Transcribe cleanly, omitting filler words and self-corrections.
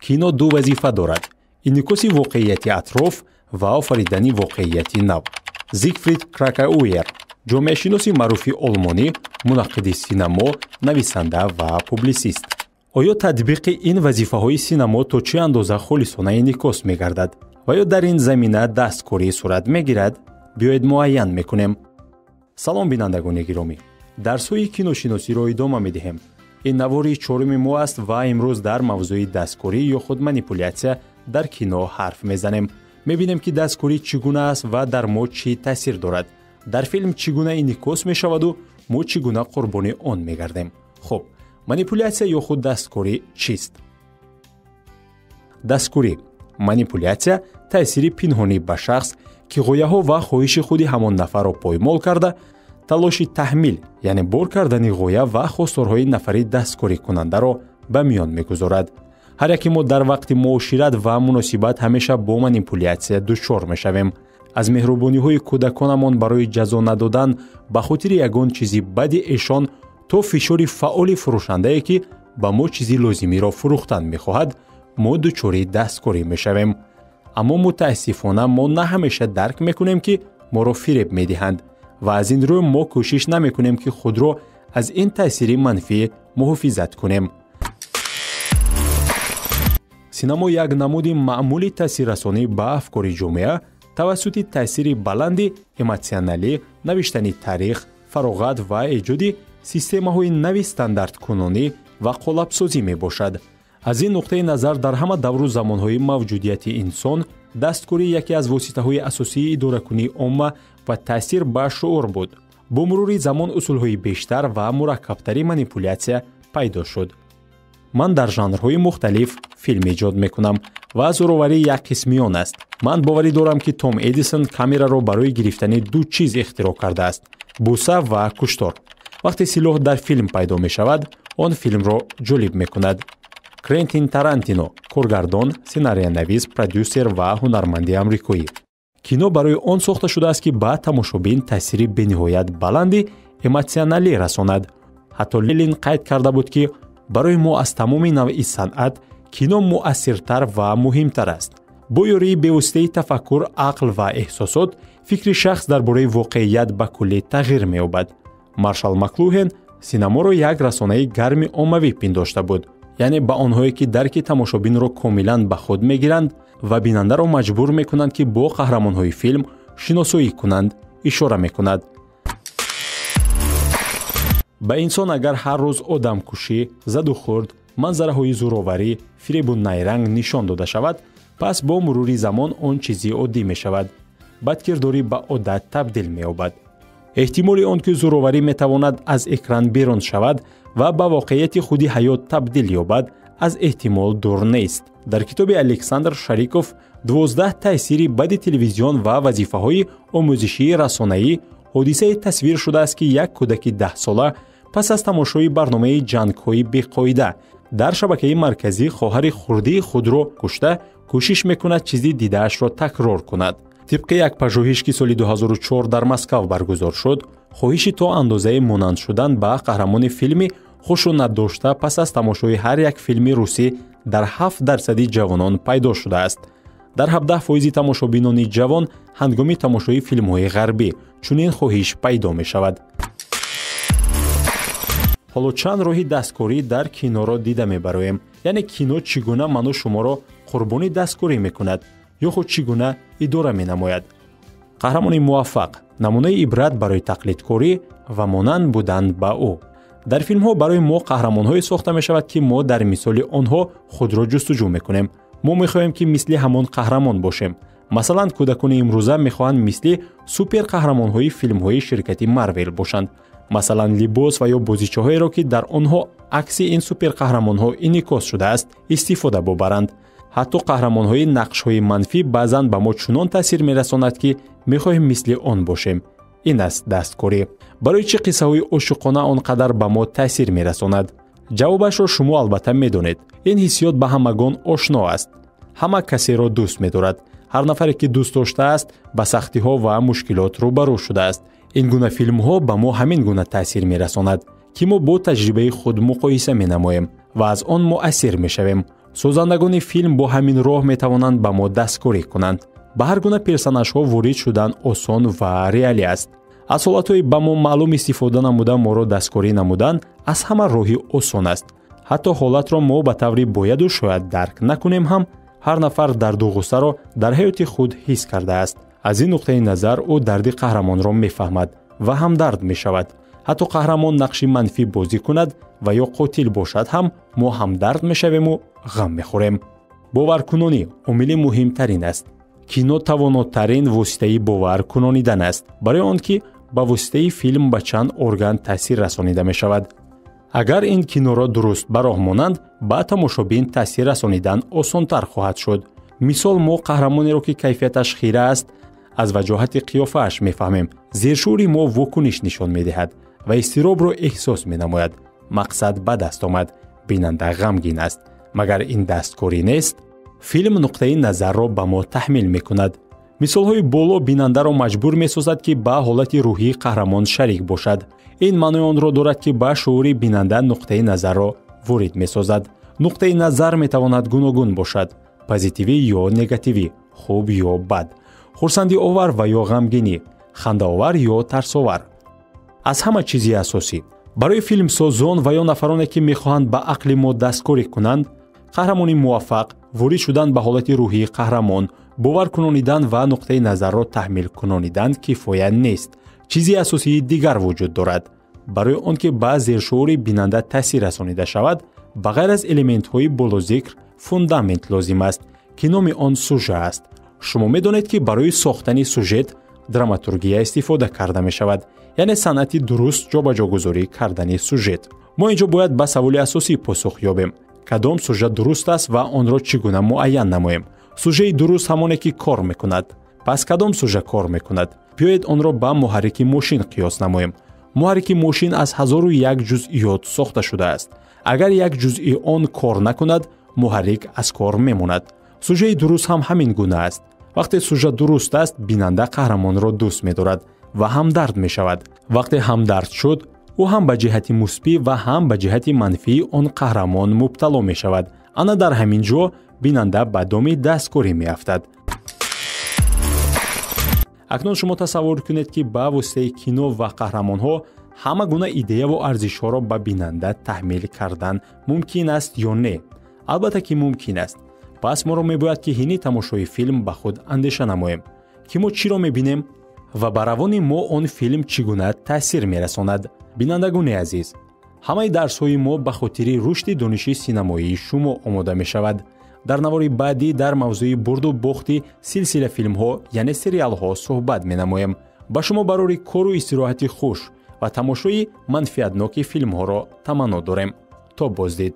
Кино ду вазифа дорад: инъикоси воқеияти атроф ва офаридани воқеияти нав. Зигфрид Кракауэр, ҷомеашиноси маъруфи олмонӣ, мунаққиди синамо, нависанда ва публисист. Оё татбиқи ин вазифаҳои синамо то чӣ андоза холисона инъикос мегардад ва ё дар ин замина дасткорӣ сурат мегирад? Биёед муайян мекунем. Салом, бинандагони гиромӣ! Дарсҳои киношиносиро идома медиҳем. Ин навори чоруми мо аст ва имрӯз дар мавзӯи дасткорӣ ё худ манипулятсия дар кино ҳарф мезанем. Мебинем, ки дасткорӣ чӣ гуна аст ва дар мо чӣ таъсир дорад, дар филм чӣ гуна инъикос мешаваду мо чӣ гуна қурбони он мегардем. Хуб, манипулятсия ё худ дасткорӣ чист? Дасткорӣ, манипулятсия таъсири пинҳонӣ ба шахс, ки ғояҳо ва хоҳиши худи ҳамон нафарро поймол карда, талоши таҳмил, яъне бор кардани ғоя ва хосторҳои нафари дасткорикунандаро ба миён мегузорад. Ҳар яке мо дар вақти муошират ва муносибат ҳамеша бо манипулятсия дучор мешавем. Аз меҳрубониҳои кӯдаконамон барои ҷазо надодан ба хотири ягон чизи бади эшон то фишори фаъоли фурӯшандае, ки ба мо чизи лозимиро фурӯхтан мехоҳад, мо дучори дасткорӣ мешавем. Аммо мутаассифона мо на ҳамеша дарк мекунем, ки моро фиреб медиҳанд, ва аз ин рӯ мо кӯшиш намекунем, ки худро аз ин таъсири манфӣ муҳофизат кунем. Синамо як намуди маъмули таъсиррасонӣ ба афкори ҷомеа тавассути таъсири баланди эмотсионалӣ, навиштани таърих, фароғат ва эҷоди системаҳои нави стандарткунонӣ ва қолабсозӣ мебошад. Аз ин нуқтаи назар дар ҳама давру замонҳои мавҷудияти инсон дасткорӣ яке аз воситаҳои асосии идоракунии омма ва таъсир ба шуур буд. Бо мурури замон усулҳои бештар ва мураккабтари манипулятсия пайдо шуд. Ман дар жанрҳои мухталиф филм эҷод мекунам ва зӯроварӣ як қисми он аст. Ман боварӣ дорам, ки Том Эдисон камераро барои гирифтани ду чиз ихтироъ кардааст: буса ва куштор. Вақте силоҳ дар филм пайдо мешавад, он филмро ҷолиб мекунад. Квентин Тарантино, коргардон, сценариянавис, продюсер ва ҳунарманди амрикоӣ. Кино барои он сохта шудааст, ки ба тамошобин таъсири бениҳоят баланди эмотсионалӣ расонад. Ҳатто Ленин қайд карда буд, ки барои мо аз тамоми навъи санъат кино муассиртар ва муҳимтар аст. Бо ёрии бевоситаи тафаккур, ақл ва эҳсосот фикри шахс дар бораи воқеият ба куллӣ тағйир меёбад. Маршал Маклухен синаморо як расонаи гарми оммавӣ пиндошта буд, яъне ба онҳое, ки дарки тамошобинро комилан ба худ мегиранд ва бинандаро маҷбур мекунанд, ки бо қаҳрамонҳои филм шиносоӣ кунанд, ишора мекунад. Ба инсон агар ҳар рӯз одамкушӣ, задухӯрд, манзараҳои зӯроварӣ, фиребу найранг нишон дода шавад, пас бо мурури замон он чизи оддӣ мешавад. Бадкирдорӣ ба одат табдил меёбад. Эҳтимоли он, ки зӯроварӣ метавонад аз экран берун шавад ва ба воқеияти худи ҳаёт табдил ёбад, аз эҳтимол дур нест. Дар китоби Александр Шариков 12 таъсири бади телевизион ва вазифаҳои омӯзишии расонаӣ ҳодисае тасвир шудааст, ки як кӯдаки 10-сола пас аз тамошои барномаи ҷангҳои беқоида дар шабакаи марказӣ хоҳари хурдии худро кушта, кӯшиш мекунад чизи дидаашро такрор кунад. Тибқи як пажӯҳиш, ки соли 2004 дар Москав баргузор шуд, хоҳиши то андозаи монанд шудан ба қаҳрамони филми хушунатдошта пас аз тамошои ҳар як филми русӣ дар 7% ҷавонон пайдо шудааст. Дар 17% тамошобинони ҷавон ҳангоми тамошои филмҳои ғарбӣ чунин хоҳиш пайдо мешавад. Ҳоло чанд роҳи дасткорӣ дар киноро дида мебароем, яъне кино чӣ гуна ману шуморо қурбони дасткорӣ мекунад ё худ чӣ гуна идора менамояд. Қаҳрамони муваффақ, намунаи ибрат барои тақлидкорӣ ва монанд будан ба ӯ. Дар филмҳо барои мо қаҳрамонҳое сохта мешавад, ки мо дар мисоли онҳо худро ҷустуҷӯ мекунем. Мо мехоҳем, ки мисли ҳамон қаҳрамон бошем. Масалан, кӯдакони имрӯза мехоҳанд мисли суперқаҳрамонҳои филмҳои ширкати Марвел бошанд. Масалан, либос ва ё бозичаҳоеро, ки дар онҳо акси ин суперқаҳрамонҳо инъикос шудааст, истифода бубаранд. Ҳатто қаҳрамонҳои нақшҳои манфӣ баъзан ба мо чунон таъсир мерасонад, ки мехоҳем мисли он бошем. Ин аст дасткорӣ. Барои чӣ қиссаҳои ошиқона он қадар ба мо таъсир мерасонад? Ҷавобашро шумо албатта медонед. Ин ҳиссиёт ба ҳамагон ошно аст. Ҳама касеро дӯст медорад. Ҳар нафаре, ки дӯст доштааст, ба сахтиҳо ва мушкилот рӯбарӯ шудааст. Ин гуна филмҳо ба мо ҳамин гуна таъсир мерасонад, ки мо бо таҷрибаи худ муқоиса менамоем ва аз он муассир мешавем. Созандагони филм бо ҳамин роҳ метавонанд ба мо дасткорӣ кунанд. Ба ҳар гуна персонажҳо ворид шудан осон ва реалӣ аст. Аз ҳолатҳои ба мо маълум истифода намуда моро дасткорӣ намудан аз ҳама роҳи осон аст. Ҳатто ҳолатро мо ба таври бояду шояд дарк накунем ҳам, ҳар нафар дарду ғуссаро дар ҳаёти худ ҳис кардааст. Аз ин нуқтаи назар ӯ дарди қаҳрамонро мефаҳмад ва ҳамдард мешавад. Ҳатто қаҳрамон нақши манфӣ бозӣ кунад ва ё қотил бошад ҳам, мо ҳамдард мешавему ғам мехӯрем. Боваркунонӣ омили муҳимтарин аст. Кино тавонотарин воситаи боваркунонидан аст, барои он ки ба воситаи филм ба чанд орган таъсир расонида мешавад. Агар ин киноро дуруст ба роҳ монанд, ба тамошобин таъсир расонидан осонтар хоҳад шуд. Мисол, мо қаҳрамонеро, ки кайфияташ хира аст, аз ваҷоҳати қиёфааш мефаҳмем. Зершӯри мо вокуниш нишон медиҳад ва изтиробро эҳсос менамояд. Мақсад ба даст омад, бинанда ғамгин аст. Магар ин дасткорӣ нест? Филм нуқтаи назарро ба мо таҳмил мекунад. Мисолҳои боло бинандаро маҷбур месозад, ки ба ҳолати рӯҳии қаҳрамон шарик бошад. Ин маънои онро дорад, ки ба шуури бинанда нуқтаи назарро ворид месозад. Нуқтаи назар метавонад гуногун бошад: позитивӣ ё негативӣ, хуб ё бад, хурсандиовар ва ё ғамгинӣ, хандаовар ё тарсовар. Аз ҳама чизи асосӣ барои филмсозон ва ё нафароне, ки мехоҳанд ба ақли мо дасткорӣ кунанд, қаҳрамони муваффақ, ворид шудан ба ҳолати рӯҳии қаҳрамон, бовар кунонидан ва нуқтаи назарро таҳмил кунонидан кифоя нест. Чизи асосии дигар вуҷуд дорад. Барои он ки ба зершуури бинанда таъсир расонида шавад, ба ғайр аз элементҳои болозикр фундамент лозим аст, ки номи он сужа аст. Шумо медонед, ки барои сохтани сюжет драматургия истифода карда мешавад, яъне санъати дуруст ҷобаҷогузорӣ кардани сюжет. Мо инҷо бояд ба саволи асосӣ посух ёбем: кадом сюжет дуруст аст ва онро чӣ гуна муайян намоем? Сюжеи дуруст ҳамоне, ки кор мекунад. Пас кадом сюжа кор мекунад? Биёед онро ба муҳаррики мошин қиёс намоем. Муҳаррики мошин аз 1001 ҷузъиёт сохта шудааст. Агар як ҷузъи он кор накунад, муҳаррик аз кор мемонад. Сюжеи дуруст ҳам ҳамин гуна аст. Вақте сюжа дуруст аст, бинанда қаҳрамонро дӯст медорад ва ҳамдард мешавад. Вақте ҳамдард шуд, ӯ ҳам ба ҷиҳати мусбӣ ва ҳам ба ҷиҳати манфии он қаҳрамон мубтало мешавад. Ана дар ҳамин ҷо бинанда ба доми дасткорӣ меафтад. Акнун шумо тасаввур кунед, ки ба воситаи кино ва қаҳрамонҳо ҳама гуна идеяву арзишҳоро ба бинанда таҳмил кардан мумкин аст ё не? Албатта ки мумкин аст. Пас моро мебояд, ки ҳини тамошои филм ба худ андеша намоем, ки мо чиро мебинем ва ба равони мо он филм чӣ гуна таъсир мерасонад. Бинандагони азиз, ҳамаи дарсҳои мо ба хотири рушди дониши синамоии шумо омода мешавад. Дар навори баъдӣ дар мавзӯи бурду бохти силсила филмҳо, яъне сериалҳо суҳбат менамоем. Ба шумо барори кору истироҳати хуш ва тамошои манфиатноки филмҳоро таманно дорем. То боздид.